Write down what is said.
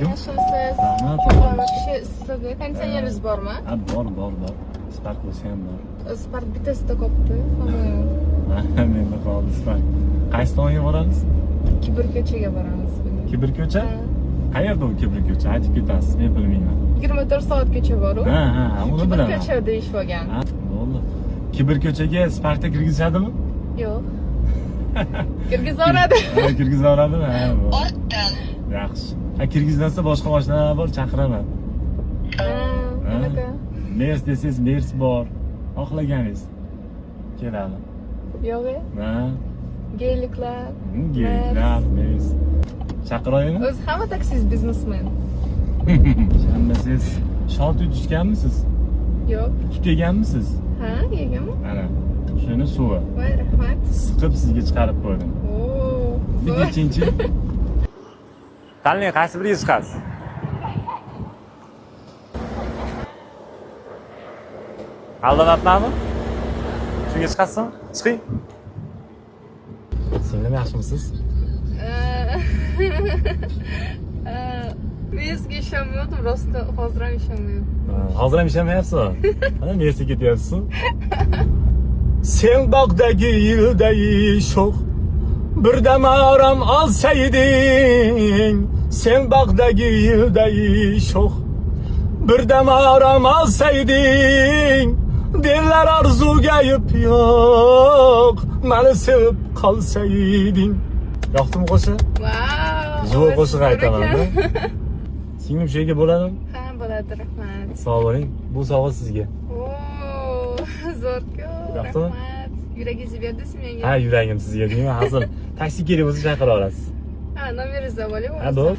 alaykum. Yaxshimisiz? Rahmat. Вообще issiq. Konditsioneringiz bormi? Ha, bor, bor, bor. Spark bo'lsa ham bor. Spark bittasida qolibdi, по-моему. Ha, menda qoldi Spark. Qaysi tomonga boramiz? Kibr ko'chaga boramiz bugun. Kibr ko'cha? Ha. Qayerda u Kibr ko'cha? Aytib ketasiz, men bilmayman. 24 soat ko'cha bor-u. Ha, uni Kibr bilaman. ko'cha deyishib olgan. Ha, bo'ldi. Kibr ko'chaga Sparkda kirgizishadimi? Yo'q. Kirgizoradi. Ha, kirgizaveradimi? Ha, bo'ldi. Ortdan. Yaxshi. Ha, kirgizmasa boshqa mashinalar bor, chaqiraman. Ha, anaqa. Mers desangiz, Mers bor. Xohlaganingiz keladi. Yo'q. Ha, Geliklar. Geliklar, Mers. Chaqiraymi? O'zi hamma taksist biznesmen. Shanba siz shol tutishganmisiz? Yo'q. Tut yeganmisiz? Ha, yeganmi? Mana shuni suvi. Voy, rahmat. Siqib sizga chiqarib qo'ydim. Oo. Bitta zo'r. ichinchi. Tanlang, qaysi biriga chiqasiz? Aldanatlarmi? Shunga chiqasizmi? Chiqing. Singlim, yaxshimisiz? Men sizga ishonmayaptim, rosti hozir ham ishonmayapman. Hozir ham ishonmayapsizmi? Mana nersa ketyapsiz? Sen bog'dagi yilday sho'x birdam orom olsayding, sen bog'dagi yilday sho'x birdam orom olsayding, derlar orzuga ayb yo'q, mani sevib qolsayding. Yoqdimi qo'shiq? Vau. Zo'r qo'shiq aytaman. Singlim, shu yerga bo'ladimi? Ha, bo'ladi, rahmat. Sog' bo'ling. Bu sovg'a sizga. Oo, zo'r-ku. Yoqdimi? Rahmat. Yuragingizni berdingiz menga. Ha, yuragim sizga deyman. Hazil. Taksi kerak bo'lsa chaqira olasiz. Ha, nomeringizni olib Ha, bo'ldi.